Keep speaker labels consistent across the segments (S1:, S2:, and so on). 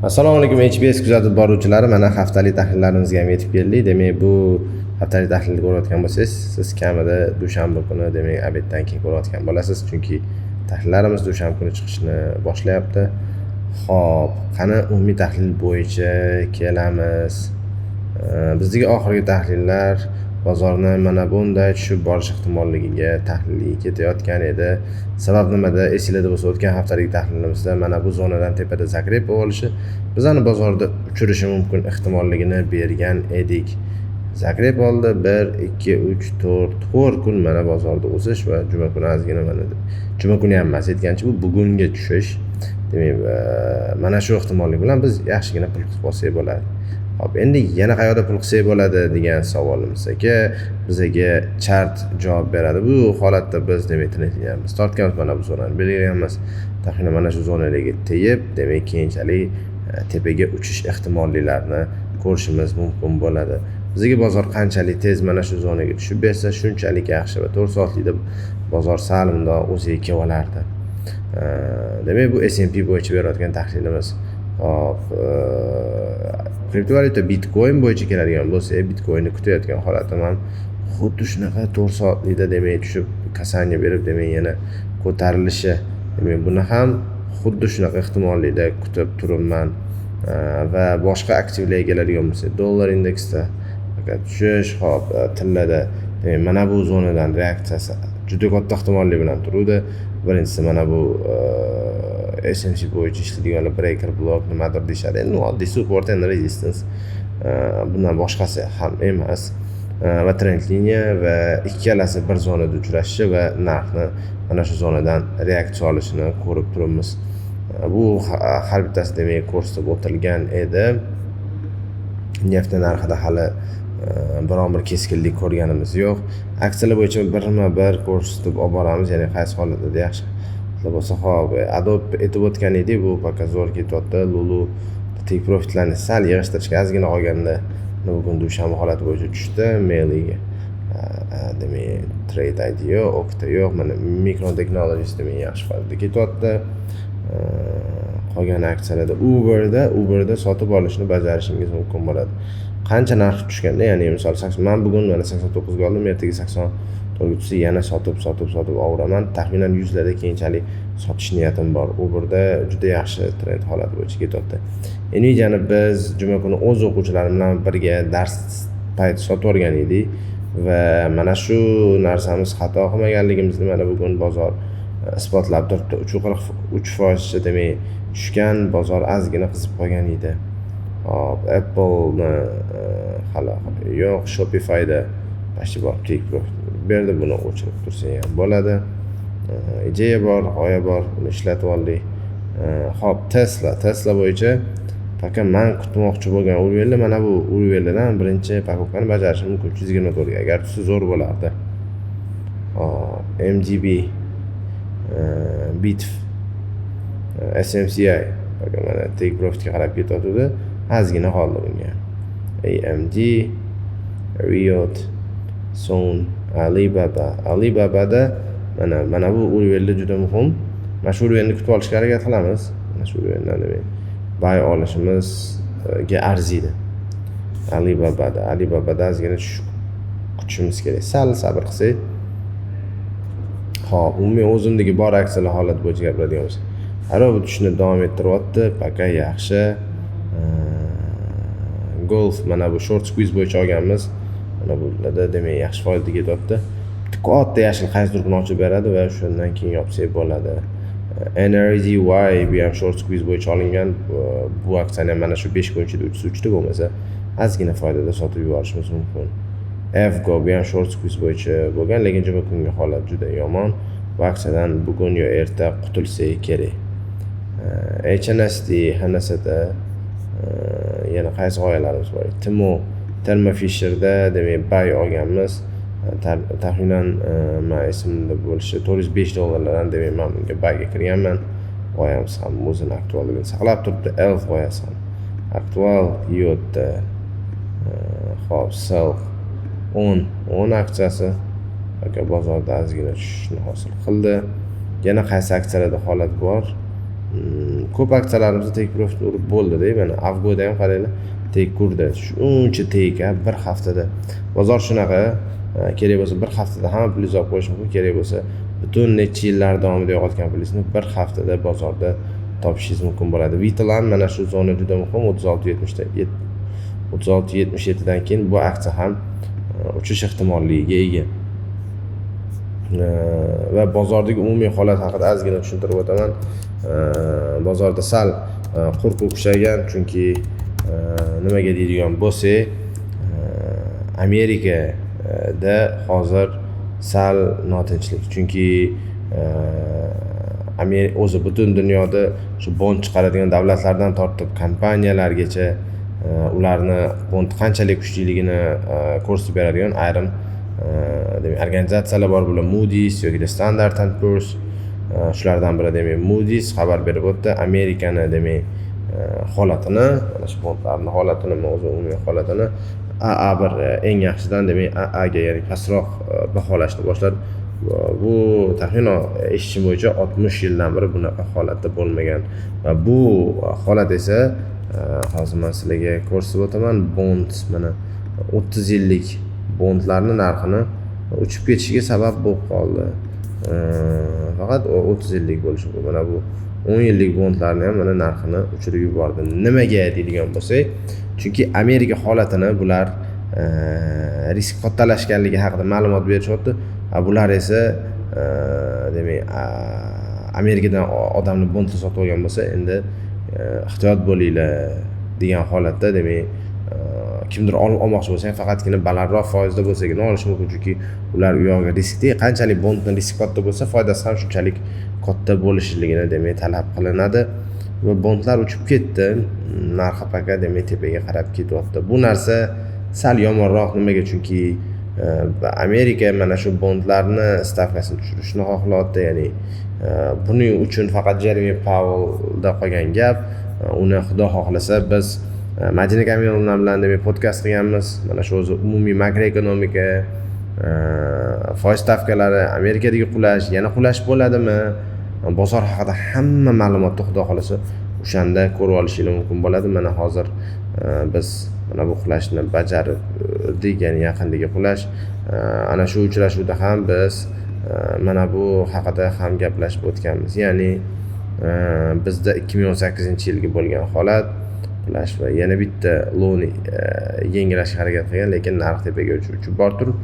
S1: Assalomu alaykum, HBS kuzatib boruvchilari. Mana, haftalik tahlillarimizga ham yetib keldik. Demak, bu haftalik tahlilni ko'rayotgan bo'lsangiz, siz kamida dushanba kuni, demak, обед dan keyin ko'rayotgan bo'lasiz, chunki tahlillarimiz dushanba kuni chiqishni boshlayapti. Xo'p, qani, umumiy tahlil bo'yicha kelamiz. Bizdagi oxirgi tahlillar bozorni mana bunday tushib borish ehtimolligiga tahliliy ketayotgan edi. Sabab nimada? Esinglarda bo'lsa, o'tgan haftalik tahlilimizda mana bu zonadan tepada закреп olishi bizani bozorda uchirishi mumkin ehtimolligini bergan edik. Закреп oldi. Bir, ikki, uch, to'rt, 4 kun mana bozorda o'sish va juma kuni ozgina, mana juma kuni ham emas, aytgancha, bu bugungi tushish. Demak, mana shu ehtimollik bilan biz yaxshigina pul qilib olsak bo'ladi. Xo'p, endi yana qayoqda pul qilsak bo'ladi degan savolimizga bizaga chart javob beradi. Bu holatda biz, demak, trend liniyamiz tortganmiz, mana bu zonani belgilaganmiz. Taxminan mana shu zonalarga tegib, demak, keyinchalik tepaga uchish ehtimolliklarini ko'rishimiz mumkin bo'ladi. Bizga bozor qanchalik tez mana shu zonaga tushib bersa, shunchalik yaxshi va 4 soatlikda bozor sal bundoq o'ziga kelib olardi. Demak, bu S&P bo'yicha berayotgan tahlilimiz. Xo'p, kriptovalyuta Bitcoin bo'yicha keladigan bo'lsak, Bitcoinni kutayotgan holatim ham xuddi shunaqa, 4 soatlikda, demak, tushib, касание berib, demak, yana ko'tarilishi. Demak, buni ham xuddi shunaqa ehtimollikda kutib turibman. Va boshqa aktivlarga keladigan bo'lsak, dollar indeksda faqat tushish, xo'p, tillada, demak, mana bu zonadan reaksiyasi juda katta ehtimollik bilan turuvdi. Birinchisi, mana bu SMC bo'yicha ishlaydiganlar breaker block nimadir deyishadi. Endi oddiy support and resistance, bundan boshqasi ham emas. Va trend liniya va ikkalasi bir zonada uchrashishi va narxni mana shu zonadan reaksiya olishini ko'rib turibmiz. Bu har bittasi, demak, ko'rsatib o'tilgan edi. Neftni narxida hali biron bir keskinlik ko'rganimiz yo'q. Aksiyalar bo'yicha birma bir ko'rsatib olib boramiz, ya'ni qaysi holatida yaxshi bo'lsa. Xo'p, Adobe aytib o'tgan edik, bu пока zo'r ketyapti. Lulu take profitlarni sal yig'ishtirishga ozgina qolganda bugun dushanba holati bo'yicha tushdi. Mailiga, demak, trade ID yo'q, okta yo'q. Mana, Micron Technologies, demak, yaxshi holatda ketyapti. Qolgan aksiyalarda Uberda sotib olishni bajarishingiz mumkin bo'ladi. Qancha narx tushganda, ya'ni misol, man bugun mana 89ga oldim, ertaga 84ga tushsa, yana sotib, sotib, sotib overaman. Taxminan 100larda keyinchalik sotish niyatim bor. Uberda juda yaxshi trend holati bo'yicha ketyapti. Nvidiani biz juma kuni o'z o'quvchilarim bilan birga dars payti sotib olgan edik va mana shu narsamiz xato qilmaganligimizni mana bugun bozor isbotlab turibdi. 3,43 foizcha, demak, tushgan, bozor ozgina qizib qolgan edi. Xo'p, Appleni hali yo'q, Shopifyda почти borib take profit berdi, buni o'chirib tursa ham bo'ladi. Ideya bor, g'oya bor, uni ishlatib oldik. Xo'p, Tesla bo'yicha пока man kutmoqchi bo'lgan уровень mana bu уровень lardan birinchi покупка ni bajarishim mumkin 324 ga. Agar tushsa, zo'r bo'lardi. Xo'p, MGB, BITF, SMCI пока mana take profitga qarab ketayotgandi, ozgina qoldi bunga. AMD, Riot, Son, Alibaba. Alibabada mana bu уровень lar juda muhim. Mana shu уровень ni kutib olishga harakat qilamiz. Mana shu уровень dan, demak, buy olishimizga arziydi. Alibabada ozgina tushib kutishimiz kerak. Sal sabr qilsak. Xo'p, umumiy o'zimdagi bor aksiyalar holati bo'yicha gapiradigan bo'lsak, Adobe tushishni davom ettiryapti, пока yaxshi. Golf, mana bu short squeeze bo'yicha olganmiz. Mana bularda, demak, yaxshi foyda ketyapti. Katta yashil qaysidir kuni ochib beradi va shundan keyin yopsak bo'ladi. NRZY, bu ham short squeeze bo'yicha olingan. Bu aksiyani ham mana shu 5 kun ichida uchsa uchdi, bo'lmasa ozgina foydada sotib yuborishimiz mumkin. FGO, bu ham short squeeze bo'yicha bo'lgan, lekin juma kungi holat juda yomon. Bu aksiyadan bugun yo erta qutulsak kerak. SNSD, HNSda yana qaysi g'oyalarimiz bor? Timo, Thermo Fisherda, demak, buy olganmiz. Taxminan, man esimda bo'lishi, 405 dollarlardan, demak, man bunga buyga kirganman. G'oyamiz ham o'zini aktualligini saqlab turibdi. Elf g'oyasi ham aktual. Yotda, xo'p, sell 10 aksiyasi aka bozorda ozgina tushishni hosil qildi. Yana qaysi aksiyalarda holat bor? Ko'p aksiyalarimizni take profit urib bo'ldi-da. Mana Avgoda ham qaranglar, take urdi. Shuncha take bir haftada. Bozor shunaqa, kerak bo'lsa bir haftada hamma pulingizni olib qo'yish mumkin, kerak bo'lsa butun necha yillar davomida yo'qotgan pulingizni bir haftada bozorda topishingiz mumkin bo'ladi. Vitl ham mana shu zona juda muhim, 36,77 dan keyin bu aksiya ham uchish ehtimolligiga ega. Va bozordagi umumiy holat haqida ozgina tushuntirib o'taman. Bozorda sal qo'rquv kuchaygan, chunki nimaga deydigan bo'lsak, Amerikada hozir sal notinchlik, chunki o'zi butun dunyoda shu bond chiqaradigan davlatlardan tortib kompaniyalargacha ularni bond qanchalik kuchliligini ko'rsatib beradigan ayrim demak organizatsiyalar bor. Bular Moody's yoki Standard and Poor's. Shulardan biri, demak, Moody's xabar berib o'tdi Amerikani, demak, holatini, mana shu bondlarni holatini, o'zi umumiy holatini AA1, eng yaxshidan, demak, AAga, ya'ni pastroq baholashni boshladi. Bu taxminan, eshitishim bo'yicha, 60 yildan beri bunaqa holatda bo'lmagan. Va bu holat esa, hozir man sizlarga ko'rsatib o'taman, bond, mana 30 yillik bondlarni narxini uchib ketishiga sabab bo'lib qoldi. Faqat 30 yillik bo'lishi mumkin. Mana bu 10 yillik bondlarni ham mana narxini uchirib yubordi. Nimaga deydigan bo'lsak, chunki Amerika holatini bular risk kattalashganligi haqida ma'lumot berishyapti. Bular esa, demak, Amerikadan odamlar bondni sotib olgan bo'lsa, endi ehtiyot bo'linglar degan holatda, demak, kimdir olmoqchi bo'lsa ham, faqatgina balandroq foizda bo'lsagina olishi mumkin, chunki ular u yog'iga riskli, qanchalik bondni riski katta bo'lsa, foydasi ham shunchalik katta bo'lishligini, demak, talab qilinadi. Va bondlar uchib ketdi, narxi пока, demak, tepaga qarab ketyapti. Bu narsa sal yomonroq. Nimaga? Chunki Amerika mana shu bondlarni stavkasini tushirishni xohlayapti, ya'ni buning uchun faqat Jeremi Pauellda qolgan gap. Uni, xudo xohlasa, biz Madina Kamilovna bilan, demak, podkast qilganmiz. Mana shu o'zi umumiy makroekonomika, foiz stavkalari, Amerikadagi qulash, yana qulash bo'ladimi, bozor haqida hamma ma'lumotni, xudo xohlasa, o'shanda ko'rib olishinglar mumkin bo'ladi. Mana hozir biz mana bu qulashni bajardik, ya'ni yaqindagi qulash. Ana shu uchrashuvda ham biz mana bu haqida ham gaplashib o'tganmiz, ya'ni bizda 2018-yilgi bo'lgan holat, qulash va yana bitta lowni yengillashga harakat qilgan, lekin narx tepaga uchib borib turib,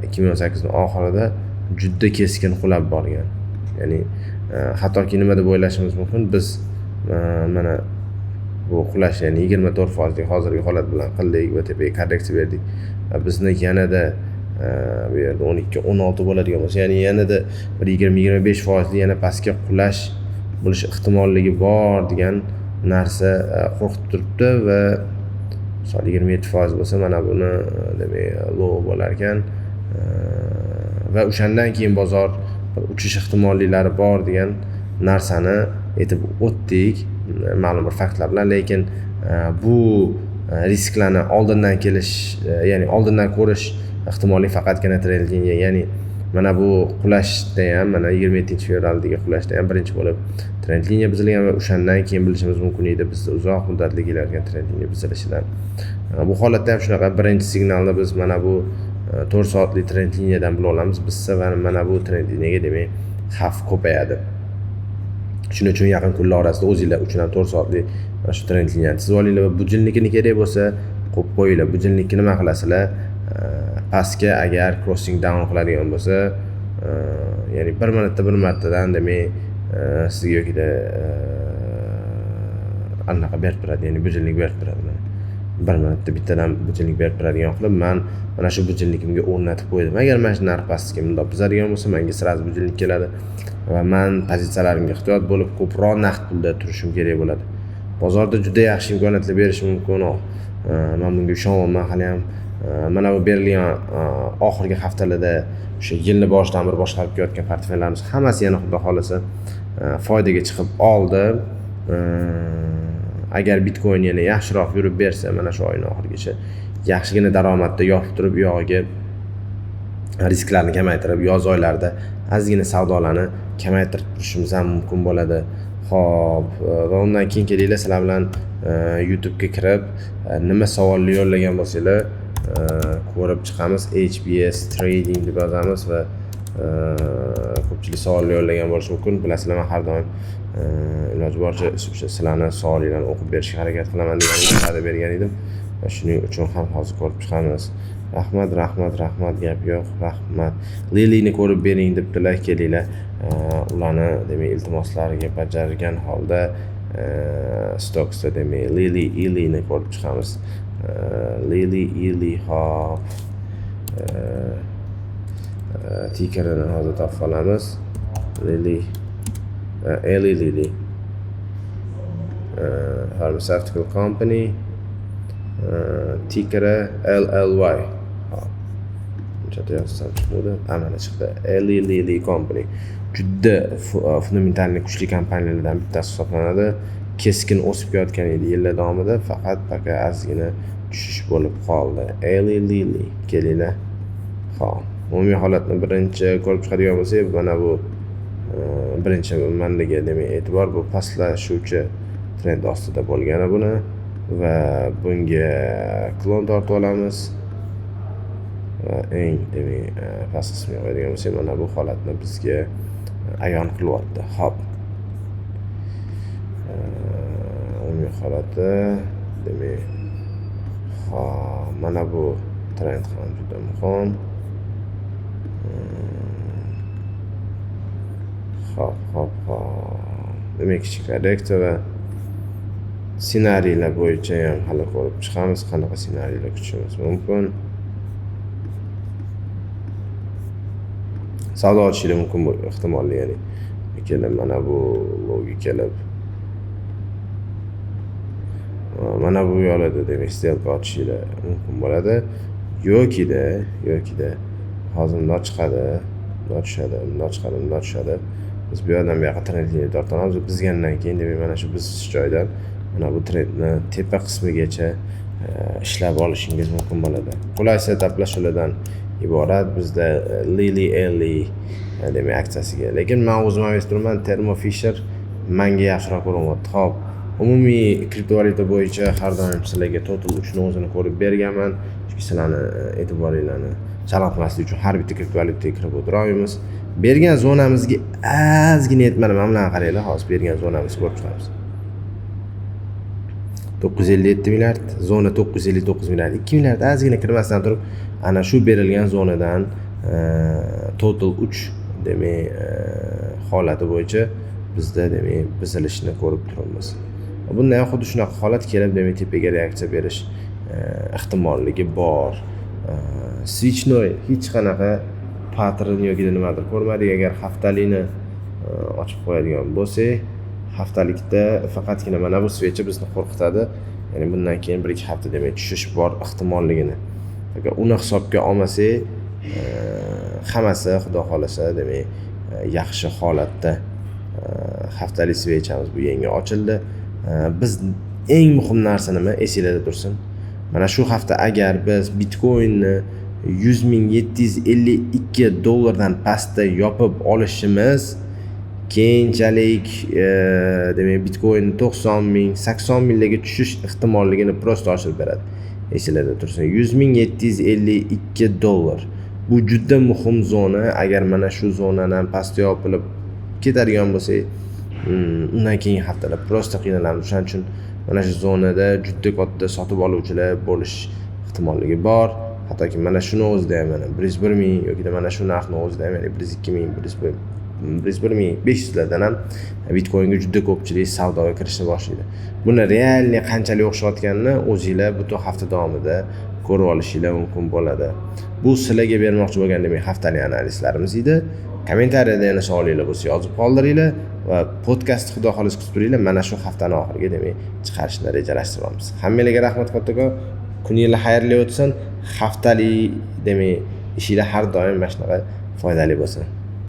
S1: 2018ni oxirida juda keskin qulab borgan. Ya'ni hattoki nima deb o'ylashimiz mumkin, biz mana bu qulash, ya'ni 24 foizlik hozirgi holat bilan qildik va tepaga korreksiya berdik va bizni yanada bu yerda 12, 16 bo'ladigan bo'lsa, ya'ni yanada bir 20-25 foizli yana pastga qulash bo'lish ehtimolligi bor degan narsa qo'rqitib turibdi. Va misol, 27% bo'lsa, mana buni, demak, low bo'lar ekan va o'shandan keyin bozor uchish ehtimolliklari bor degan narsani aytib o'tdik ma'lum bir faktlar bilan. Lekin bu risklarni oldindan kelish, ya'ni oldindan ko'rish ehtimolli faqatgina trend liniya, ya'ni mana bu qulashda ham, mana 27-fevraldagi qulashda ham birinchi bo'lib trend liniya buzilgan va o'shandan keyin bilishimiz mumkin edi bizni uzoq muddatli kelayotgan trend liniya buzilishidan. Bu holatda ham shunaqa, birinchi signalni biz mana bu 4 soatlik trend liniyadan bila olamiz. Bizsa va mana bu trend liniyaga, demak, xavf ko'payadi. Shuning uchun yaqin kunlar orasida o'zinglar uchun ham 4 soatlik mana shu trend liniyani chizib olinglar va будильник ini kerak bo'lsa qo'yib qo'yinglar. Будильник ni nima qilasizlar? Pastga agar crossing down qiladigan bo'lsa, ya'ni bir marta, bir martadan, demak, sizga yokida anaqa berib turadi, ya'ni будильник berib turadi. Mana bir marta bittadan будильник berib turadigan qilib man mana shu будильник imga o'rnatib qo'ydim. Agar mana shu narx pastga bundoq buzadigan bo'lsa, manga сразу будильник keladi va man pozitsiyalarimga ehtiyot bo'lib, ko'proq naqd pulda turishim kerak bo'ladi. Bozorda juda yaxshi imkoniyatlar berishi mumkin, man bunga ishonyapman haliyam. Mana bu berilgan oxirgi haftalarda, o'sha yilni boshidan beri boshqarib kelayotgan portfellarimiz hammasi yana, xudo xohlasa, foydaga chiqib oldi. Agar bitcoin yana yaxshiroq yurib bersa, mana shu oyni oxirigacha yaxshigina daromadda yopib turib, u yog'iga risklarni kamaytirib, yoz oylarida ozgina savdolarni kamaytirib turishimiz ham mumkin bo'ladi. Xo'p, va undan keyin kelinglar, sizlar bilan YouTube'ga kirib, nima savolni yo'llagan bo'lsanglar, ko'rib chiqamiz. HBS Trading deb yozamiz va ko'pchilik savolni yo'llagan bo'lishi mumkin. Bilasizlar, men har doim iloji boricha o'sha sizlarni savolinglarni o'qib berishga harakat qilaman degan va'da bergan edim. Va shuning uchun ham hozir ko'rib chiqamiz. Rahmat, rahmat, rahmat, gap yo'q, rahmat. Lilini ko'rib bering debdilar, kelinglar. Ularni demak iltimoslariga bajargan holda Stocksda demak Lili Ilini ko'rib chiqamiz. Lili Ili, hop. Tickerini hozir topib olamiz. Lili, Eli Lilly Pharmaceutical Company, tickeri LLY. Hop. Buncha yozsam chiqmadi. Mana chiqdi. Eli Lilly Company. Juda fundamentalniy kuchli kompaniyalardan bittasi hisoblanadi. Keskin o'sib kelayotgan edi yillar davomida, faqat пока ozgina tushish bo'lib qoldi. Eli Lilly, kelinglar. Xo'p, umumiy holatni birinchi ko'rib chiqadigan bo'lsak, mana bu birinchi mandagi demak e'tibor bu pastlashuvchi trend ostida bo'lgani buni va bunga klon tortib olamiz. Va eng demak past qismiga qo'yadigan bo'lsak, mana bu holatni bizga ayon qilyapti. Xo'p. Umumiy holati demak, hop, mana bu trend ham juda muhim. Hop, hop, hop. Demak, kichik korreksiya va ssenariylar bo'yicha ham hali ko'rib chiqamiz, qanaqa ssenariylar kutishimiz mumkin. Savdo ochishlar mumkin bu ehtimolli, ya'ni kelib mana bu loga kelib mana bu yo'lida demak сделка ochishlar mumkin bo'ladi. Yokida hozir bundoq chiqadi, bundoq tushadi, bundoq chiqadi, bundoq tushadi. Biz bu yoqdan bu yoqqa trend liniya tortamiz. Buzgandan keyin demak mana shu buzish joyidan mana bu trendni tepa qismigacha ishlab olishingiz mumkin bo'ladi. Qulay setuplar shulardan iborat bizda Lilly Eli demak aksiyasiga. Lekin men o'zim ham aytib turibman, Thermo Fisher menga yaxshiroq ko'rinyapti. Xo'p, umumiy kriptovalyuta bo'yicha har doim sizlarga total 3 ni o'zini ko'rib berganman. Chunki sizlarni e'tiboringlarni chalg'itmaslik uchun har bitta kriptovalyutaga kirib o'tira olmaymiz. Bergan zonamizga ozgina yetmadi. Mana bularni qaranglar, hozir bergan zonamizni ko'rib chiqamiz. 957 milliard, zona 959 milliard, 2 milliard ozgina kirmasdan turib, ana shu berilgan zonadan total 3 demak holati bo'yicha bizda demak buzilishni ko'rib turibmiz. Bunda ham xuddi shunaqa holat kelib demak tepaga reaksiya berish ehtimolligi bor. Свечной hech qanaqa pattern yoki nimadir ko'rmadik. Agar haftalikni ochib qo'yadigan bo'lsak, haftalikda faqatgina mana bu svecha bizni qo'rqitadi. Ya'ni bundan keyin 1-2 hafta demak tushish bor ehtimolligini. Agar uni hisobga olmasak, hammasi xudo xolasa demak yaxshi holatda. Haftalik svechamiz bu yangi ochildi. Biz eng muhim narsa nima, esinglarda tursin. Mana shu hafta agar biz Bitcoinni 100.752 dollardan pastda yopib olishimiz, keyinchalik demak Bitcoin 90 ming, 80 minglarga tushish ehtimolligini prosta oshirib beradi. Esinglarda tursin. 100.752 dollar. Bu juda muhim zona. Agar mana shu zonadan pastda yopilib ketadigan bo'lsak, undan keyingi haftalar prosta qiynalamiz. O'shaning uchun mana shu zonada juda katta sotib oluvchilar bo'lish ehtimolligi bor. Hattoki mana shuni o'zida ham mana 101 ming yoki mana shu narxni o'zida ham, ya'ni 102 ming, 101.500 lardan ham Bitcoinga juda ko'pchilik savdoga kirishni boshlaydi. Buni realniy qanchalik o'xshayotganini o'zinglar butun hafta davomida ko'rib olishinglar mumkin bo'ladi. Bu sizlarga bermoqchi bo'lgan demak haftalik analizlarimiz edi. Kommentariyada yana savolinglar bo'lsa yozib qoldiringlar va podkastni xudo xohlasa kutib turinglar. Mana shu haftani oxiriga demak chiqarishni rejalashtiryapmiz. Hammanglarga rahmat kattakon. Kuninglar xayrli o'tsin. Haftalik demak ishinglar har doim mana shunaqa foydali bo'lsin.